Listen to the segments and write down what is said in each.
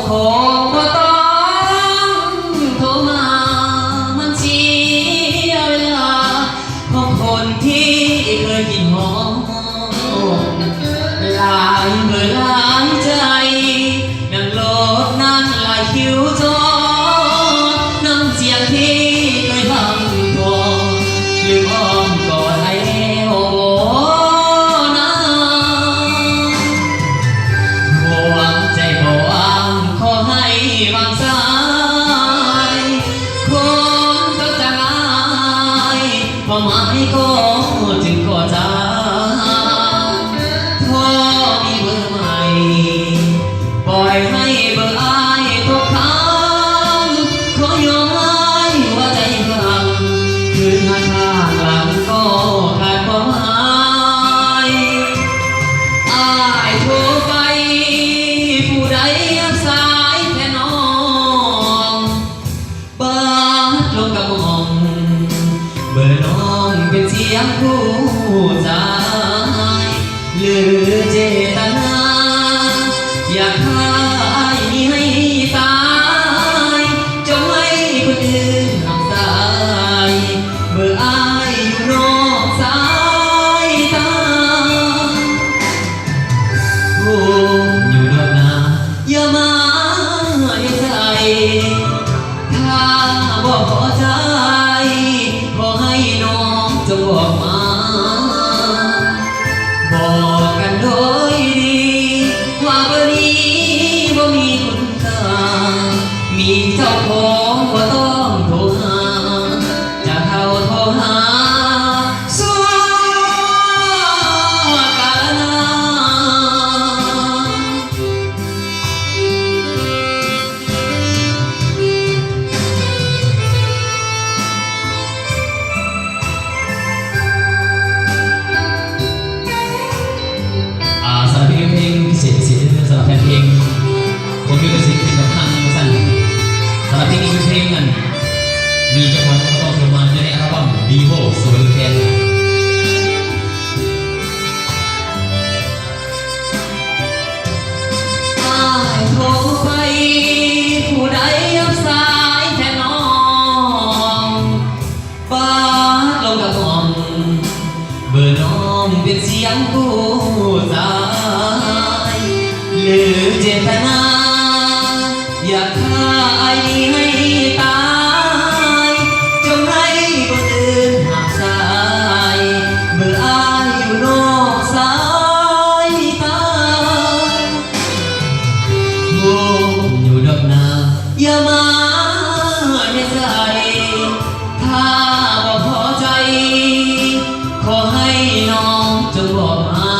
ບໍ່ຕ້ອງໂທມາ ມັນເສຍເວລາ ເພາະຄົນທີ່ເຄີຍຄິດຮອດ ຫຼາຍເບີຫຼາຍໃຈ ນັ່ງລົດນັ້ນຫຼາຍຄິວຈອດ ນຳສຽງທີ່ເຄີຍພຳພ້ອມ ລືມອ້ອມກອດອ້າຍແລ້ວບໍ່ນາ? ຫົວໃຈບໍ່ວ່າງ ຂໍໃຫ້ວາງສາຍ ຄົນຕົກຈາກອ້າຍ ຄວາມໝາຍກໍຈຶ່ງກໍຈາງ ພໍມີເບີໃໝ່ ປ່ອຍໃຫ້ເບີອ້າຍຕົກຄ້າງ ຂໍຍອມໃຫ້ຫົວໃຈພັງ ຄືນຫາທາງຫຼັງກໍຂາດຄວາມໝາຍ ອ້າຍໂທໄປ ຜູ້ໃດຮັບສາຍແທ້ນ້ອງ? ບາດລົງກະໝ່ອມ ເບີນ້ອງເປັນສຽງຜູ້ຊາຍ ຫຼືເຈຕະນາ ຢາກຂ້າອ້າຍນີ້ໃຫ້ຕາຍ ຈົ່ງໃຫ້ຄົນອື່ນຮັບສາຍ ເບີອ້າຍຢູ່ນອກສາຍຕາ ຮູ້ຢູ່ດອກນາ ຢ່າມາເຮັດໃສ່ ຖ້າບໍ່ພໍໃຈ ຂໍໃຫ້ນ້ອງຈົ່ງບອກມາ ບອກກັນໂດຍດີ ວ່າເບີນີ້ບໍ່ມີຄຸນຄ່າ ມີເຈົ້າຂອງບໍ່ຕ້ອງໂທຫາ ຈະເທົ່າໂທຫາຊົ່ວກາລະນານ. ອ່າ ສຳລັບເພງນີ້ເປັນເພງພິເສດ ພິເສດເລີຍ ສຳລັບແຟນເພງ ຜົມຢູ່ກະສິດເປັນກຳພັງວ່າຊັ້ນ. ສຳລັບເພງນີ້ເປັນເພງອັນ ມີເຈົ້າຂອງບໍ່ຕ້ອງໂທມາ ຢູ່ໃນອັລະບັ້ມ Vivo Soul Weekend. ອ້າຍໂທໄປ ຜູ້ໃດຮັບສາຍແທ້ນ້ອງ? ປາດລົງກະໝ່ອມ ເບີນ້ອງເປັນສຽງຜູ້ຊາຍ ຫຼືເຈດຕະນາ ຢາກຂ້າອ້າຍນີ້ໃຫ້ຕາຍ ຈົ່ງໃຫ້ຄົນອື່ນຮັບສາຍ ເບີອ້າຍຢູ່ນອກສາຍຕາ. ຮູ້ຢູ່ດອກນາ ຢ່າມາເຮັດໃສ່ ຖ້າບໍ່ພໍໃຈ ຂໍໃຫ້ນ້ອງຈົ່ງບອກມາ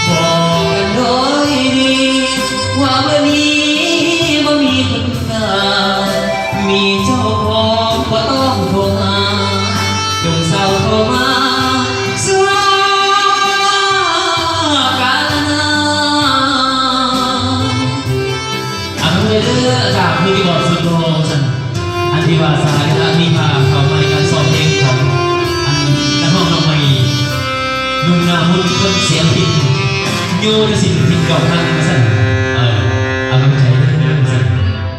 ບອກກັນໂດຍດີ ວ່າເບີນີ້ບໍ່ມີຄຸນຄ່າ ມີເຈົ້າຂອງບໍ່ຕ້ອງໂທຫາ ຈົ່ງເຊົາໂທມາຊົ່ວກາລະນານ. ອາ ເດີ ຈາກມືທີ່ບອດສຸດໂລກຊັ້ນ ອັນທີ່ວ່າສາທາລະນະມີພາເຂົ້າມາໃນການສອບເພງຂອງອັນນັກຮ້ອງນ້ອງໃໝ່ ໜຸ່ມໜ້າມຸ້ນຄົນສຽງພິນ ໂຍນະສິນພິນເກົ່າພັງວ່າຊັ້ນ ເອີ ອາ ໃຈ